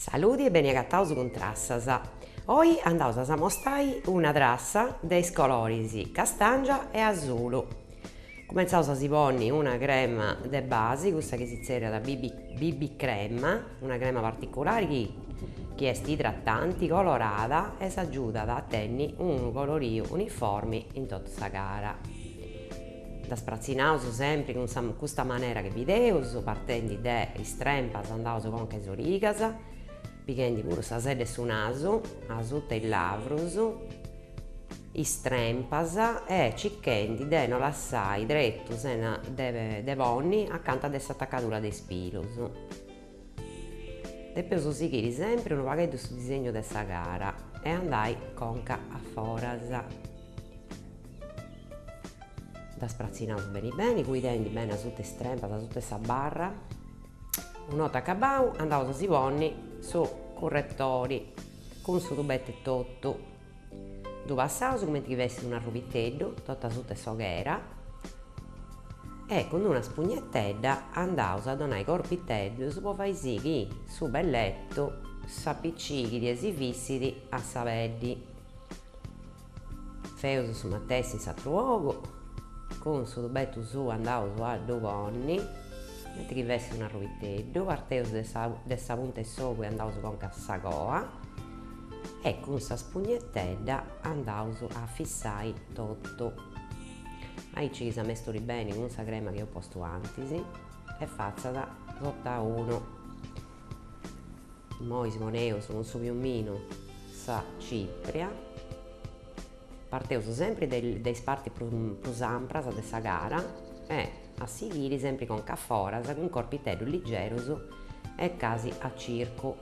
Saludi e beni agataus cun Trassas. Oi andaus a s'amostai una trassa de is coloris castàngia e asulu. Cumentzaus a si ponni una crema de basi, cussa chi si tzerriat BB crema, una crema particulari chi chi est idratanti, colorada e s'agiudat a tenni unu coloriu uniformi in totu sa cara. Dda spratzinaus sempri cun sa custa manera chi bideus, partendi de is trempas andaus conca a is origas, pighendi puru sa sedda 'e su nasu, asuta is lavrus, is trempas e circhendi de no lassai tretu sena de ponni acanta de s'atacadura de is pilus. Depeus sighiri sempri unu pagheddu su disegnu de sa cara e andai conca a foras. Dda spratzinaus beni beni, cuidendi beni asuta is trempas, asuta 'e sa barra. Una 'orta acabau andaus a si ponni su curretori cun su tubetu etotu. Ddu passaus cumenti chi fessit un'arrubiteddu totu asuta 'e s'oghera e cun una spugnetedda andaus a donai corpiteddus po fai sì chi su belletu s'apicighit e si fissit a sa peddi. Feus su matessi in s'atru ogu, cun su tubetu suu andaus a ddu ponni, cumenti chi fessit un'arrubiteddu, parteus de sa de sa punta 'e s'ogu e andaus conca a sa coa e cun sa spugnetedda andaus a fissai totu, aici chi s'amesturit beni cun sa crema chi eus postu antis e fatzat totu a unu. Immoi si poneus cun su piuminu sa cipria, parteus sempri de is partis prus ampras de sa cara e a sighiri sempri conca a foras cun corpiteddus ligerus e casi a circu.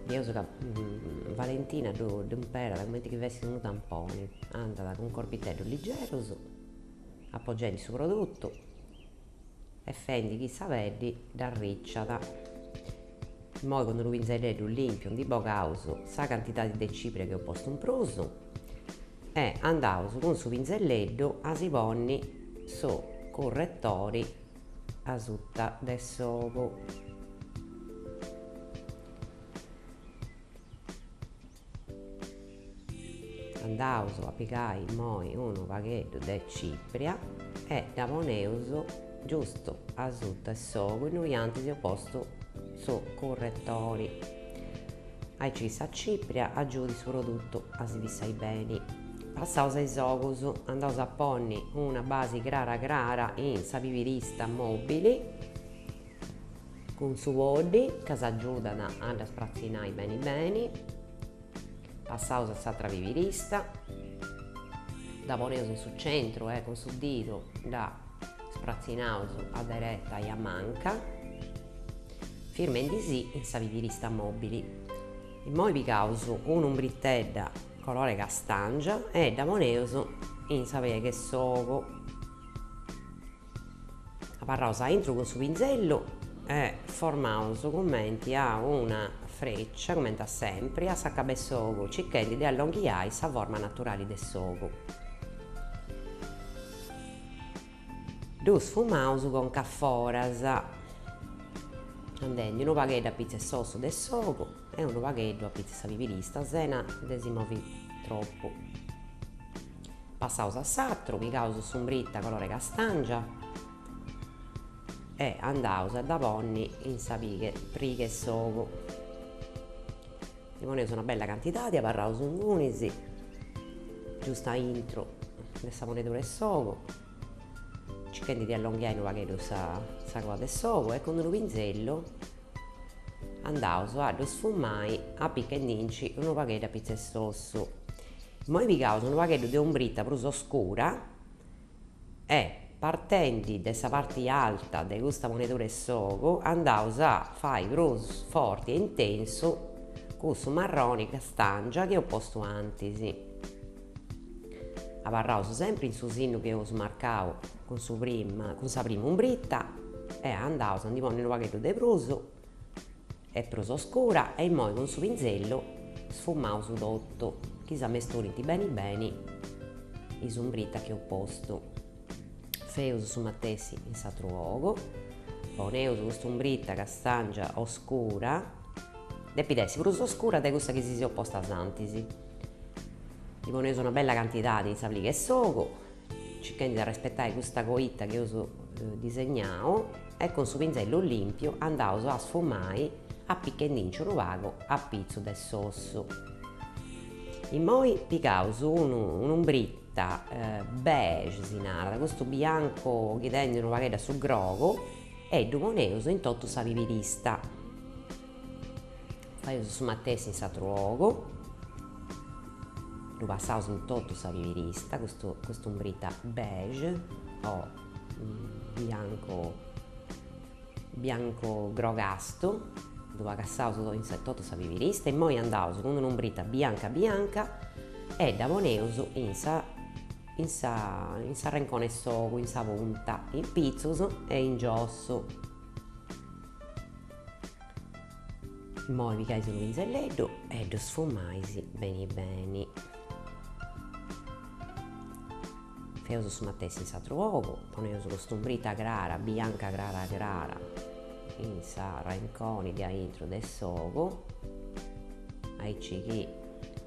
Bieus ca Valentina ddu imperat cumenti chi fessit unu tamponi, andat cun corpiteddus ligerus apogendi su produtu e fendi chi sa peddi dd'arriciat. Immoi cun unu pinzelleddu limpiu ndi bogaus sa cantidadi de cipria chi eus postu in prus e andaus cun su pinzelleddu a si ponni su curretori asuta de s'ogu. Andaus a pigai immoi unu pagheddu de cipria e dda poneus giustu asuta 'e s'ogu innui antis eus postu su curretori, aici chi sa cipria agiudit su produtu a si fissai beni. Passaus a is ogus, andaus a ponni una basi crara crara in sa pibirista mobili, Cun su poddi, ca s'agiudat a dda spratzinai beni beni, passaus a s'atra pibirista, dda poneus in su centru e cun su didu dda spratzinaus a dereta e a manca, firmendisì in sa pibirista mobili. Immoi pigaus un'umbritedda colore castàngia e dda poneus in sa piega 'e s'ogu. Abarraus aintru cun su pinzellu e formaus cumenti a una freccia, cumenti a sempri, a s'acabu 'e s'ogu, circhendi de allonghiai sa forma naturali de s'ogu. Ddu sfumaus conca a foras, andendi unu pagheddu a pitzu 'e s'ossu de s'ogu e unu pagheddu a pitzu 'e sa pibirista, sena de si movi tropu. Passaus a s'atru, pigaus s'umbrita colore castàngia e andaus a dda ponni in sa priga 'e s'ogu. Ndi poneus una bella cantidadi, abarraus ingunis, giustu aintru de sa ponedura 'e s'ogu, circhendi de allonghiai unu pagheddu sa sa coa de s'ogu e cun unu pinzellu andaus a ddu sfumai apichendinci unu pagheddu a pitzu 'e s'ossu. Immoi pigaus unu pagheddu de umbrita prus oscura e partendi de sa parti alta de custa ponedura 'e s'ogu andaus a fai prus forti e intensu cussu marroni castàngia chi eus postu antis. Abarraus sempri in su sinnu chi eus marcau cun su prima cun sa prima umbrita e andaus a ndi ponni unu pagheddu de prus e prus oscura e immoi cun su pinzellu sfumaus totu chi s'amesturint beni beni is umbritas chi eus postu. Feus su matessi in s'atru ogu. Poneus cust'umbrita castàngia oscura, depit essi prus oscura de cussa chi si seus postas antis. Ndi poneus una bella cantidadi in sa pliga 'e s'ogu, circhendi de arrespetai custa coita chi eus disegnau e cun su pinzellu limpiu andaus a sfumai apichendinci unu pagu a pitzu de s'ossu. Immoi pigaus unu un'umbrita beige si narat, custu biancu chi tendit unu pagheddu a su grogu e ddu poneus in totu sa pibirista. Faeus su matessi in s'atru ogu, ddu passaus in totu sa pibirista, custu cust'umbrita beige o biancu biancu grogastu, ddu passaus in totu sa pibirista, immoi andaus cun un'umbrita bianca bianca e dda poneus in sa in sa in s'arrenconi 'e s'ogu, in sa punta, in pitzus e in giossu. Immoi pigais unu pinzelleddu e ddu sfumais beni beni. Feus su matessi in s'atru ogu, poneus cust'umbrita crara, bianca crara crara, in s'arrenconi de aintru de s'ogu, aici chi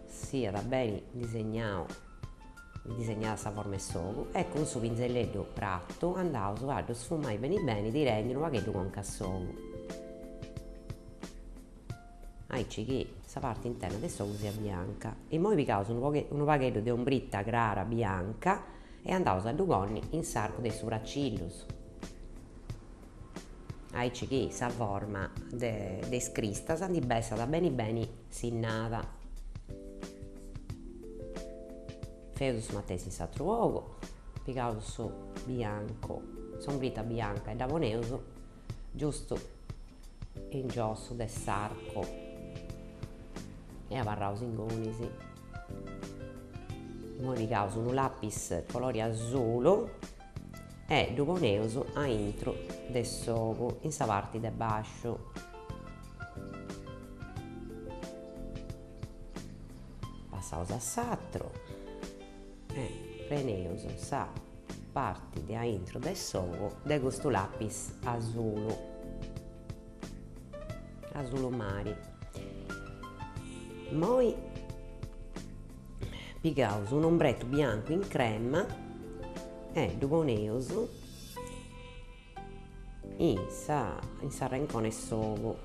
siat beni disegnau disegnada sa forma 'e s'ogu e cun su pinzelleddu pratu andaus a ddu sfumai beni beni tirendi unu pagheddu conca a s'ogu, aici chi sa parti interna de s'ogu siat bianca. Immoi pigaus unu unu pagheddu de umbrita crara bianca e andaus a ddu ponni in s'arcu de is subracillus, aici chi sa forma de de is cristas ndi bessat beni beni sinnada. Feus su matessi in s'atru ogu, pigaus su biancu, s'umbrita bianca e dda poneus giustu in giossu de s'arcu e abarraus ingunis. Immoi pigaus unu lapis colori asulu e ddu poneus aintru de s'ogu in sa parti de basciu. Passaus a s'atru e preneus sa parti de aintru de s'ogu de custu lapis asulu, asulu mari. Immoi pigaus un'ombretu biancu in crema e ddu poneus in sa in s'arrenconi 'e s'ogu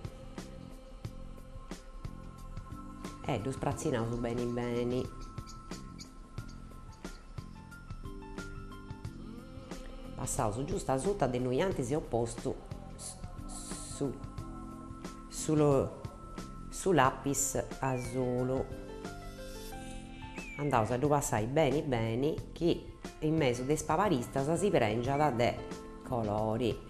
e ddu spratzinaus beni beni. Passaus giustu asuta de innui antis eus postu su su su lapis asulu. Andaus a ddu passai beni beni chi in mesu de is pabaristas si prengiat de colori.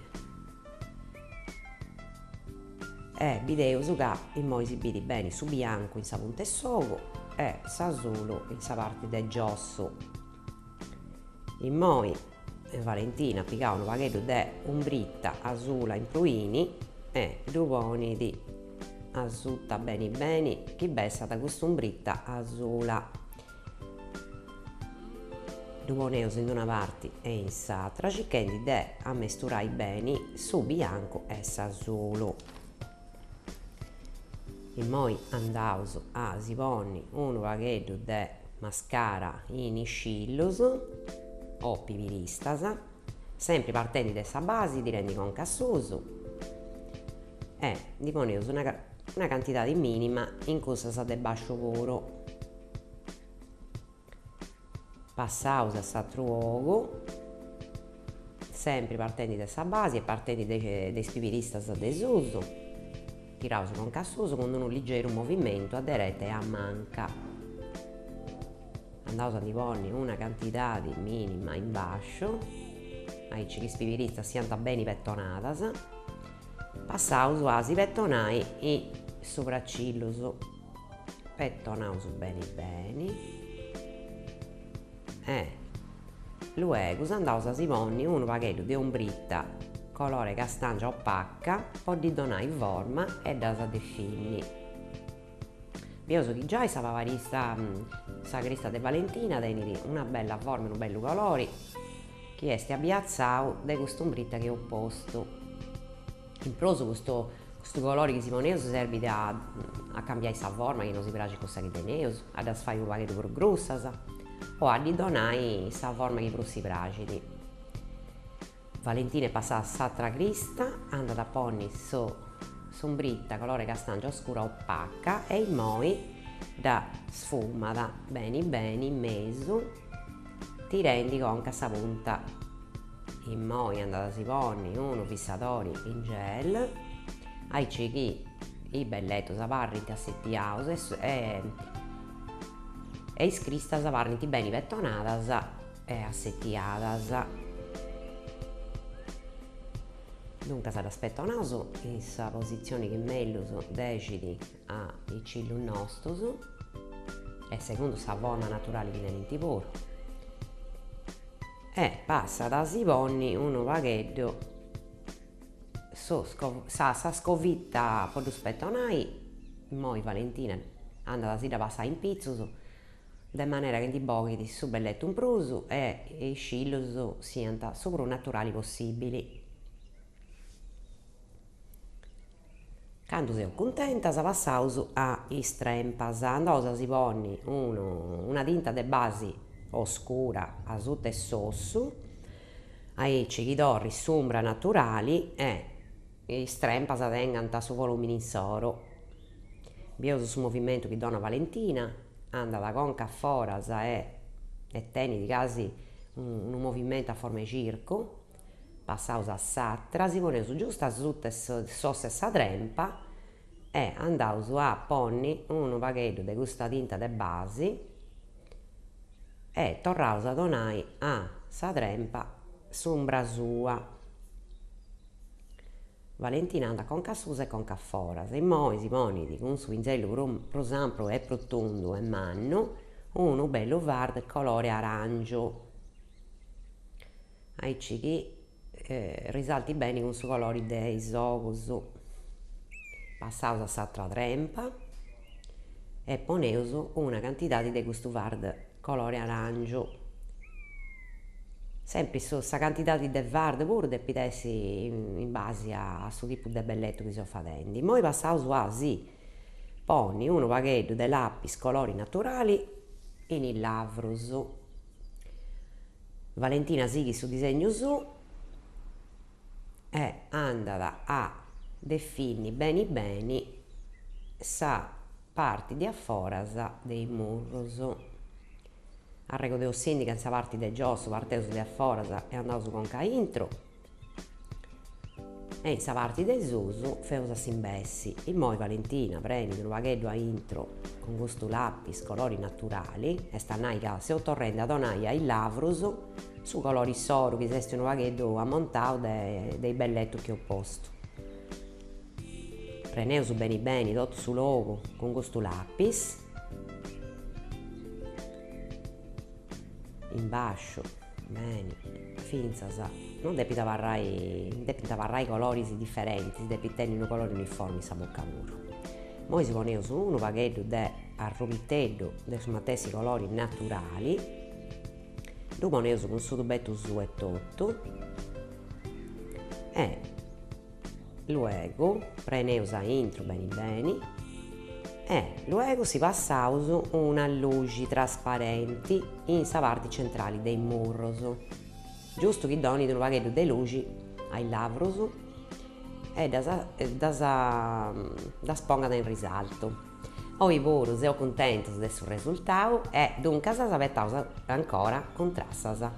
E bideus ca immoi si bidit beni su biancu in sa punta 'e s'ogu e s'asulu in sa parti de giossu. Immoi Valentina at pigau unu pagheddu de umbrita asula in pruini e ddu ponit asuta beni beni chi bessat cust'umbrita asula. Ddu poneus in una parti e in s'atra circhendi de amesturai beni su biancu e s'asulu. Immoi andaus a si ponni unu pagheddu de mascara in is cillus o pibiristas, sempri partendi de sa basi tirendi conca a susu e ndi poneus una una cantidadi minima in cussas de basciu puru. Passaus a s'atru ogu, sempri partendi de sa basi e partendi de is pibiristas de susu, tiraus conca a susu cun unu ligeru movimentu a dereta e a manca. Andaus a ndi ponni una cantidadi minima in basciu, aici chi is pibiristas siant beni petonadas. Passaus a si petonai is subracillus. Petonaus beni beni e luegus andaus a si ponni unu pagheddu de umbrita colore castàngia opaca po ddi donai forma e ddas defini. Bieus chi giai sa pabarista sa crista de Valentina tenit una bella forma e unu bellu colori chi est abiatzau de cust'umbrita chi eus postu. In prus custu custu colori chi si poneus serbit a a cambiai sa forma chi no si praxit cussa chi teneus, a ddas fai unu pagheddu prus grussas o a ddi donai sa forma chi prus si praxit. Valentina est passada a s'atra crista, andat a ponni su s'umbrita colore castàngia oscura opaca e immoi dda sfumat beni beni in mesu tirendi conca a sa punta. Immoi andat a si ponni unu fissadori in gel, aici chi is belletus abarrint assetiaus e e is cristas abarrint beni petonadas e assetiadas. Duncas ddas petonaus in sa positzioni chi mellus dexit a is cillus nostus e segundu sa forma naturali chi tenint puru. E passat a si ponni unu pagheddu su sa sa scovita po ddus petonai, immoi Valentina andat a si dda passai in pitzus de manera chi ndi boghit su belletu in prus e is cillus siant su prus naturali possibili. Candu seus cuntentas passaus a is trempas, andaus a si ponni unu una tinta de basi oscura asuta 'e s'ossu, aici chi torrit s'umbra naturali e is trempas tengant su volumini insoru. Bieus su movimentu chi donat Valentina, andat conca a foras e e tenit casi unu movimentu a forma 'e circu Passaus a s'atra, si poneus giustu asuta 'e s'ossu 'e sa trempa e andaus a ponni unu pagheddu de custa tinta de basi e torraus a donai a sa trempa s'umbra sua. Valentina andat conca a susu e conca a foras, immoi si ponit cun su pinzellu prus ampru e prus tundu e mannu unu bellu fard colore arangiu. Aici chi risaltit beni cun su colori de is ogus. Passaus a s'atra trempa e poneus una cantidadi de custu fard colori arangiu. Sempri sa cantidadi de fard puru depit essi in basi a su tipu de belletu chi seus fadendi. Immoi passaus a si ponni unu pagheddu de lapis colori naturali in is lavrus. Valentina sighit su disegnu suu e andat a defini beni beni sa parti de a foras de is murrus. Arregodeus·sindi ca in sa parti de giossu parteus de a foras e andaus conca a intru. E in sa parti de susu feus a s'imbessi. Immoi Valentina prenit unu pagheddu a intru cun custu lapis colori naturali, est a nai ca seus torrendi a donai a is lavrus su colori issoru chi s'est unu pagheddu ammontau de de is belletus chi eus postu. Preneus beni beni totu su logu cun custu lapis. In basciu, beni, fintzas, non depit abarrai, depint abarrai coloris diferentis, depit tenni unu colori uniformi sa buca puru. Immoi si poneus unu pagheddu de arrobiteddu de su matessi colori naturali, ddu poneus cun su tubetu suu etotu e Luegu preneus a intru beni beni e luegu si passaus una luxi trasparenti in sa parti centrali de is murrus, giustu chi donit unu pagheddu de luxi a is lavrus e ddas ddas ddas pongat in risaltu. Oi puru seus cuntentus de su resultau e duncas s'abetaus ancora cun trassas.